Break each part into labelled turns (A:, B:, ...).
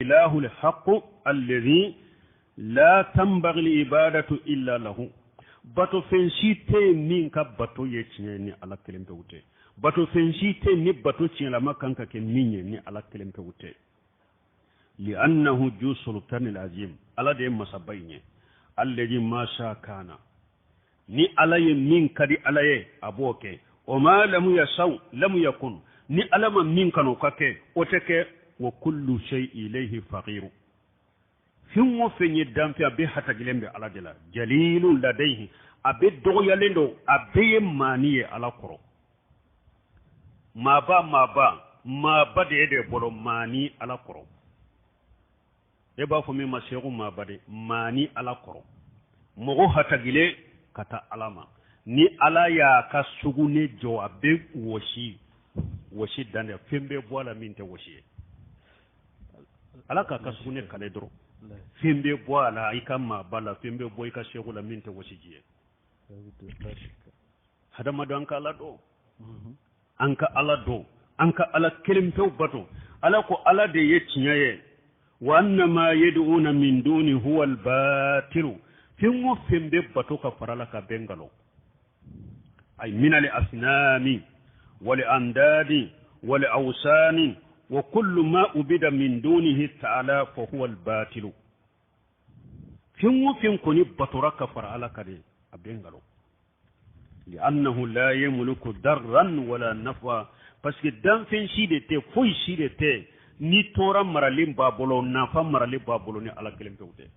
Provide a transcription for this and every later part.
A: Ilahu lhaqu alladhi la tanbaghi l'ibadatu illa lahu. Bato fɛn si tɛ yen min ka bato ye tiɲɛ ye ni Ala kelen pewu tɛ. Bato fɛn si tɛ yen ni bato tiɲɛlama kan ka kɛ min ye ni Ala kelen pewu tɛ. Li'annahu ju sultanil azim, Ala de ye masaba in ye. Alladhi ma sha kana, ni Ala ye min ka di Ala ye a b'o kɛ. O ma lamu yasaw lamu yakun, ni Ala ma min kanu o ka kɛ, o tɛ kɛ. Wa kullu shay ilayhi faqiru, fɛn o fɛn ye danfɛn, a bɛɛ hatagilen bɛ Ala de la. Jalilun ladayhi, a bɛɛ dɔgɔyalen don, a bɛɛ ye maani ye Ala kɔrɔ. Maaba maaba maaba de ye de bolo maani Ala kɔrɔ. E b'a fɔ min ma seku maaba de, maani Ala kɔrɔ, mɔgɔ hatagilen ka taa Ala ma. Ni Ala y'a ka sugunɛ jɔ, a bɛ wɔsi wɔsi dan de, fɛn bɛ bɔ a la min tɛ wɔsi ye. Ala k'a ka sugunɛ kale dɔrɔn, fɛn bɛ bɔ a la i ka maaba la, fɛn bɛ bɔ i ka seku la min tɛ wɔsiji ye. Hadamaden, an ka Ala dɔn, an ka Ala dɔn, an ka Ala kelen pewu bato. Ala ko Ala de ye tiɲɛ ye. Wa annama yad'una min duni huwa al-batilu, fɛn o fɛn bɛ bato ka fara la ka bɛn nkalon, ay min al asnami wal andadi wal awsani wa kullu ma ubida min dunihi ta'ala fa huwa al-batilu. Fɛn o fɛn kɔni batora ka fara Ala kan de, a bɛ nkalon. Li'annahu la yamliku darran wala nafa, parce que danfɛn si de tɛ, foyi si de tɛ ni tɔɔrɔ maralen b'a bolo, nafa maralen b'a bolo ni Ala kelen pewu tɛ.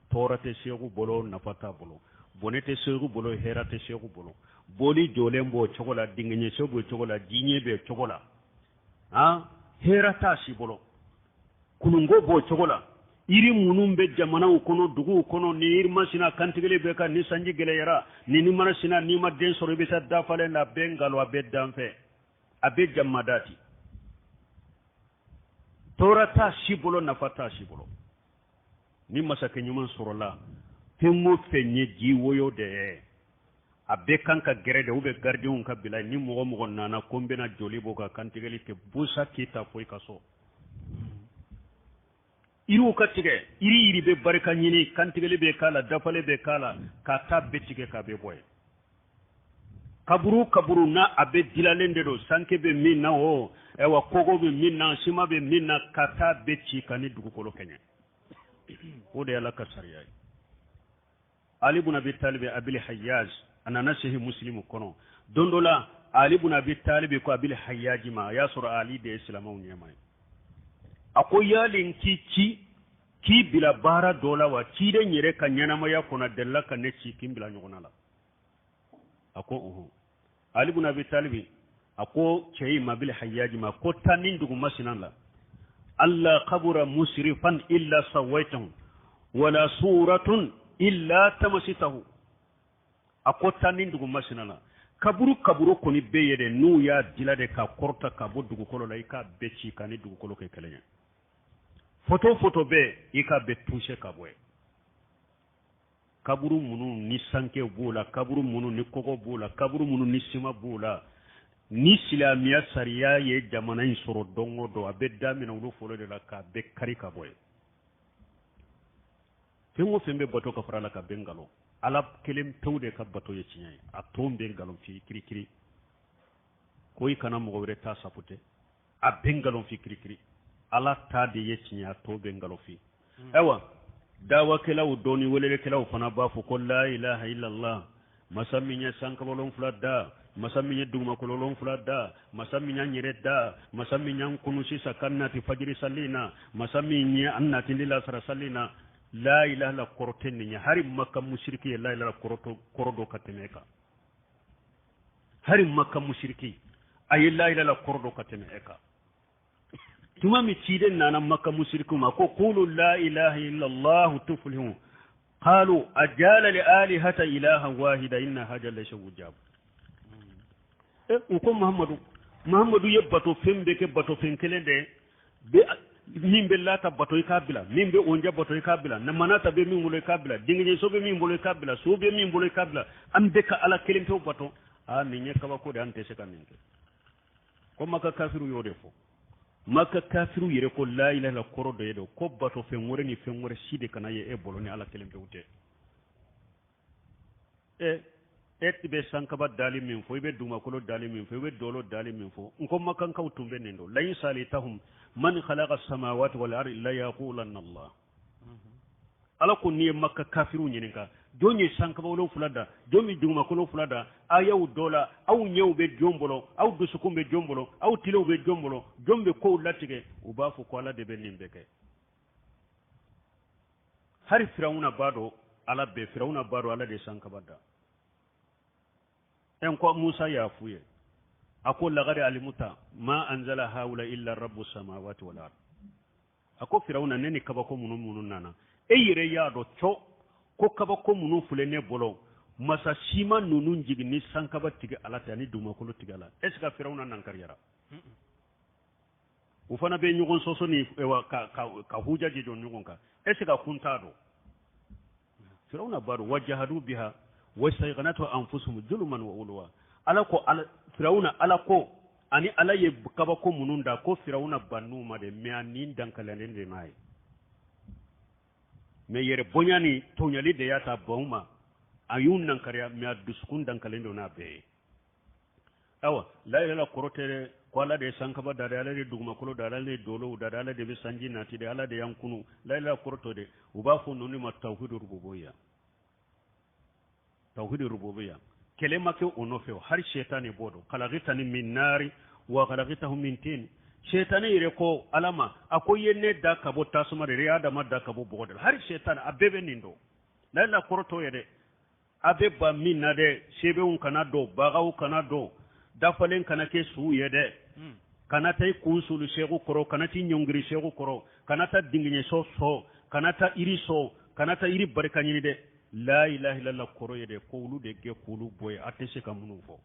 A: Tɔɔrɔ tɛ seku bolo, nafa t'a bolo. Bɔnɛ tɛ seku bolo, hɛrɛ tɛ seku bolo. Boli jɔlen b'o cogo la, dingɛɲɛso b'o cogo la, diɲɛ b'o cogo la, han, hɛrɛ t'a si bolo. Kununko b'o cogo la. Yiri minnu bɛ jamanaw kɔnɔ, duguw kɔnɔ, ni yiri masina kantigɛli bɛ kan, ni sanji gɛlɛyara, ni mana sina, n'i ma den sɔrɔ, i bɛ taa dafalen la. A bɛ nkalon, a bɛ danfɛ, a bɛ jamadati. Tɔɔrɔ t'a si bolo, nafa t'a si bolo. Ni masakɛ ɲuman sɔrɔla, fɛn o fɛn ye ji woyo de ye, a bɛɛ kan ka gɛrɛ de, u bɛ garidiɲɛw ka bila. Ni mɔgɔ mɔgɔ nana ko n bɛna joli bɔ ka kantigɛli kɛ, busa k'i ta fo i ka so. Yiriw ka tigɛ, yiri yiri bɛ barika ɲini, kantigɛli bɛ k'a la, dafalen bɛ k'a la, ka taa bɛɛ tigɛ k'a bɛ bɔ yen. Kaburu kaburu n'a a bɛ dilalen de don, sanke bɛ min na, o ayiwa kogo bɛ min na, sima bɛ min na, ka taa bɛɛ ci ka ni dugukolo kɛɲɛ. O de ye Ala ka sariya ye. Ali bun Abi Talibi, Abil Hayyaj, a nana Sahih Muslimu kɔnɔ. Don dɔ la, Ali bun Abi Talibi ko Abil Hayyaji ma, a y'a sɔrɔ Ali de ye silamɛw ɲɛmaa ye, a ko yali n k'i ci k'i bila baara dɔ la wa? Ciden yɛrɛ ka ɲɛnamaya kɔnɔ delila ka ne ci k'i bila ɲɔgɔn na la. A ko ɔhɔn. Ali bun Abi Talibi a ko cɛ in ma, Abil Hayyaji ma, ko taa nin dugu masina la, alla kabura musrifan illa sawaitahu wala suratun illa tamasitahu. A ko taa nin dugu masina la, kaburu kaburu kɔni bɛ yen dɛ, n'u y'a dila de ka kɔrɔta ka bɔ dugukolo la, i k'a bɛɛ ci ka ni dugukolo kɛ kelen ye. Foto foto bɛ, i k'a bɛɛ toucher ka bɔ yen. Kaburu minnu ni sanke b'o la, kaburu minnu ni kɔgɔ b'o la, kaburu minnu ni sima b'o la, ni silamɛya sariya ye jamana in sɔrɔ don o don, a bɛ daminɛ olu fɔlɔ de la k'a bɛɛ kari ka bɔ yen. Fɛn o fɛn bɛ bato ka fara la ka bɛn nkalon, Ala kelen pewu de ka bato ye tiɲɛ ye, a tɔn bɛ nkalon fi kirikiri. Ko i kana mɔgɔ wɛrɛ ta sapotɛ, a bɛ nkalon fi kirikiri. Ala ta de ye tiɲɛ, a tɔ bɛ nkalon fi. Ayiwa, dawakɛlaw dɔɔni welelekɛlaw fana b'a fɔ ko la ilaha illallah, masa min ye sankolo wolonfila da, masa min ye dugumakolo wolonfila da, masa min y'an yɛrɛ da, masa min y'an kunu sisan ka nati fajiri sali na, masa min ye an nati ni lasara sali na. La ilaha illa kɔrɔ tɛ nin ye. Hari Maka musiriki ye la ilaha kɔrɔ dɔn ka tɛmɛ e kan. Hari Maka musiriki a ye la ilaha kɔrɔ dɔn ka tɛmɛ e kan. Tuma min ciden nana Maka musirikiw ma ko qulu la ilaha illallah tuflihu, qalu ajala li alihata ilaha wahida inna haja la shay'un ujab. E u ko Muhammadu, Muhammadu ye bato fɛn bɛɛ kɛ bato fɛn kelen de bɛ. Min bɛ Lata bato, i k'a bila. Min bɛ Onjɛ bato, i k'a bila. Manata bɛ min bolo, i k'a bila. Denkɛso bɛ min bolo, i k'a bila. So bɛ min bolo, i k'a bila. An bɛ ka Ala kelen pewu bato. Aa, nin ye kabako de, an tɛ se ka nin kɛ. Ko Maka kafiru y'o de fɔ. Maka kafiriw yɛrɛ ko la ilaha illa kɔrɔ dɔ ye dɛ, ko bato fɛn wɛrɛ ni fɛn wɛrɛ si de kana ye e bolo ni Ala kelen pewu tɛ. E bɛ sankaba dali min fɔ, i bɛ dugumakolo dali min fɔ, i bɛ dolo dali min fɔ, n ko makankaw tun bɛ nin dɔn. La in salitahum man khalaqa samawati wal ardi la yaqulanna Allah. Ala ko n'i ye maka kafiriw ɲininka, jɔn ye sankaba wolonfila da, jɔn bɛ dugumakolo fila da, ayaw dɔ la, aw ɲɛw bɛ jɔn bolo, aw dusukun bɛ jɔn bolo, aw tilew bɛ jɔn bolo, jɔn bɛ kow latigɛ, u b'a fɔ ko Ala de bɛ nin bɛɛ kɛ. Hali Firawuna b'a dɔn Ala bɛ, Firawuna b'a dɔn Ala de ye sankaba da. En ko Musa y'a f'u ye, a ko lagadi alimuta ma anzala haula illa rabbu samawati wal ard. A ko Firawuna, ne ni kabako minnu minnu nana, e yɛrɛ y'a dɔn cɔ ko kabako minnu filɛ ne bolo, masa si ma ninnu jigin ni sankaba tigi Ala tɛ ani dugumakolo tigi Ala. Est ce que Firawuna nankariyara? U fana bɛ ɲɔgɔn sɔsɔ ni ka huja jɔ ɲɔgɔn kan. Est ce que kun t'a dɔn? Firawuna b'a dɔn. Wajahadu biha wastayqanatha anfusuhum zuluman wa uluwa. Ala ko ala, Firawuna, Ala ko ani Ala ye kabako minnu da, ko Firawuna bann'u ma de, mais a nin dankaliyalen de n'a ye. Mais yɛrɛ bonya ni tɔɲali de y'a ta ban u ma, a y'u nankariya, mais a dusukun dankalen don n'a bɛɛ ye. Awa, la ilaha illa kɔrɔ tɛ dɛ ko Ala de ye sankaba da dɛ, Ala de ye dugumakolo da dɛ, Ala de ye dolow da dɛ, Ala de bɛ sanji nati dɛ, Ala de y'an kunu. La ilaha kɔrɔ tɛ dɛ. U b'a fɔ ninnu ma tawhidu rububiyya. Tawhidu rububiyya kɛlɛ ma kɛ o nɔfɛ o, hali sɛtani b'o dɔn. Khalaqtani min nari wa khalaqtahu min tin. Sɛtani yɛrɛ ko Ala ma, a ko i ye ne da ka bɔ tasuma de la, i ye Adama da ka bɔ bɔgɔ de la. Hali sɛtani, a bɛɛ bɛ nin dɔn. La ilaha kɔrɔ t'o ye dɛ. A bɛ ban min na dɛ, sɛbɛnw kana don, bagaw kana don, dafalen kana kɛ suw ye dɛ. Kana taa i kun sulu sɛku kɔrɔ, kana t'i ɲɔngiri sɛku kɔrɔ, kana taa dingiɲɛso sɔn, kana taa iri sɔn, kana taa iri barika ɲini dɛ. La ilaha illallah kɔrɔ ye dɛ ko olu de gɛn k'olu bɔ yen, a tɛ se ka minnu fɔ.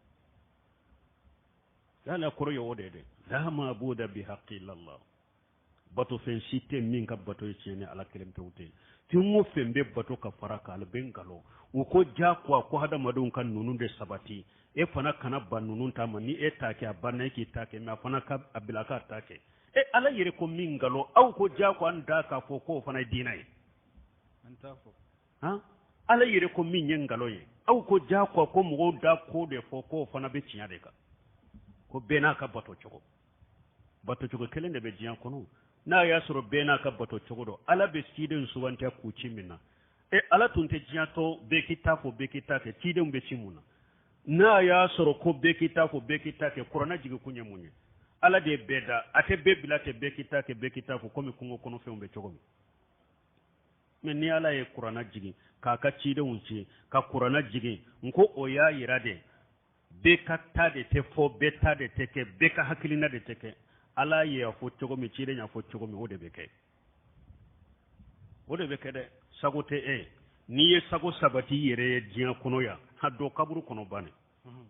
A: La ilaha kɔrɔ ye o de ye dɛ. La mabuda bi haqqi illallah. Bato fɛn si tɛ min ka bato ye tiɲɛ ni Ala kelen pewu tɛ. Fɛn o fɛn bɛ bato ka fara kan, ale bɛ nkalon. U ko diyagoya ko hadamadenw ka ninnu de sabati, e fana kana ban ninnu ta ma. Ni e t'a kɛ, a banna, e k'i ta kɛ, mais a fana ka a bila k'a ta kɛ. E Ala yɛrɛ ko min nkalon, aw ko diyagoya an da k'a fɔ k'o fana ye diinɛ ye.
B: An t'a fɔ.
A: Han? Ala yɛrɛ ko min ye nkalon ye, aw ko diyagoya ko mɔgɔw da ko de fɔ k'o fana bɛ tiɲɛ de kan, ko bɛɛ n'a ka bato cogo. Bato cogo kelen de bɛ diɲɛ kɔnɔ. N'a y'a sɔrɔ bɛɛ n'a ka bato cogo don, Ala bɛ ciden suganti k'u ci min na, e Ala tun tɛ diɲɛ to bɛɛ k'i ta fɔ, bɛɛ k'i ta kɛ, cidenw bɛ ci mun na? N'a y'a sɔrɔ ko bɛɛ k'i ta fɔ, bɛɛ k'i ta kɛ, kuranɛ jigin kun ye mun ye? Ala de ye bɛɛ da, a tɛ bɛɛ bila ten, bɛɛ k'i ta kɛ, bɛɛ k'i ta fɔ, komi kungo kɔnɔfɛnw bɛ cogo min. Mais ni Ala ye kuranɛ jigin k'a ka cidenw ci ka kuranɛ jigin, n ko o y'a yira de bɛɛ ka ta de tɛ fɔ, bɛɛ ta de tɛ kɛ, bɛɛ ka hakilina de tɛ kɛ. Ala y'a fɔ cogo min, ciden y'a fɔ cogo min, o de bɛ kɛ, o de bɛ kɛ dɛ. Sago tɛ e ye. N'i ye sago sabati i yɛrɛ ye diɲɛ kɔnɔ yan, ha don kaburu kɔnɔ bannen.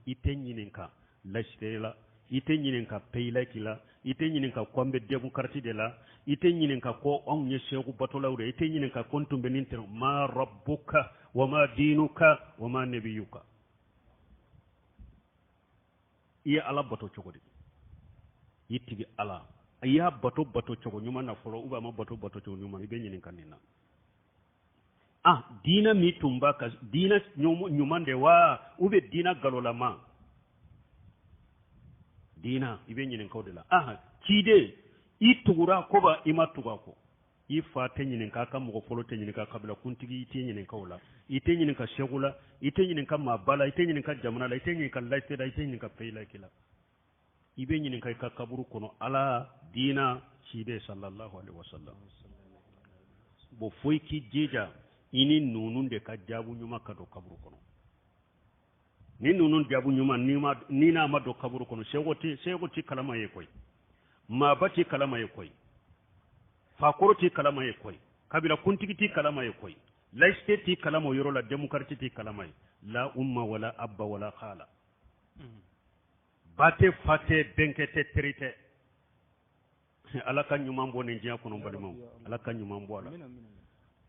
A: I tɛ ɲininka laïcité la, i tɛ ɲininka pays laïque la, i tɛ ɲininka ko an bɛ démocratie de la, i tɛ ɲininka ko anw ye seku batolaw de, i tɛ ɲininka ko n tun bɛ nin tɛrɛ. Ma rabbuka wa ma dinuka wa ma nabiyuka. I ye Ala bato cogo di? I tigi Ala, i y'a bato bato cogo ɲuman na fɔlɔ, ou bien a ma bato bato cogo ɲuman na, i bɛ ɲininka nin na. Diinɛ min tun b'a ka diinɛ ɲuman de wa, ou bien diinɛ galolama? Diinɛ, i bɛ ɲininka o de la. Ciden, i tugura ko ba, i ma tugu a kɔ. I fa tɛ ɲininka, a ka mɔgɔ fɔlɔ tɛ ɲininka, kabila kuntigi i tɛ ɲininka o la, i tɛ ɲininka segu la, i tɛ ɲininka maaba la, i tɛ ɲininka jamana la, i tɛ ɲininka laïcité la, i tɛ ɲininka pays laïque la. I bɛ ɲininka i ka kaburu kɔnɔ, Ala, diina, ciden sallallahu alaihi wasallam. Bon, fo i k'i jija i ni ninnu de ka jaabu ɲuman ka don kaburu kɔnɔ. Ni ninnu jaabu ɲuman ni n'a ma don kaburu kɔnɔ, segu ti kalama ye koyi, maaba ti kalama ye koyi, fakɔrɔ ti kalama ye koyi, kabila kuntigi ti kalama ye koyi, laïcité ti kalama o yɔrɔ la, démocratie ti kalama ye. La umma wala abba wala khala. Ba tɛ, fa tɛ, bɛnkɛ tɛ, teri tɛ. Ala ka ɲuman bɔ nin diɲɛ kɔnɔ, balimaw. Ala ka ɲuman bɔ a la,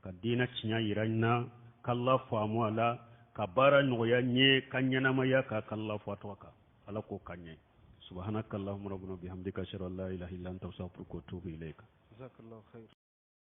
A: ka diinɛ tiɲɛ yira n na, k'Ala faamu a la, ka baara nɔgɔya n ye, ka ɲɛnamaya k'a k'Ala fɔ a tɔgɔ kan. Ala k'o ka ɲɛ. Subhanaka allahumma rabbana bihamdika, ashhadu an la ilaha illa anta, astaghfiruka wa atubu ilayka.
B: Jazakallahu khair.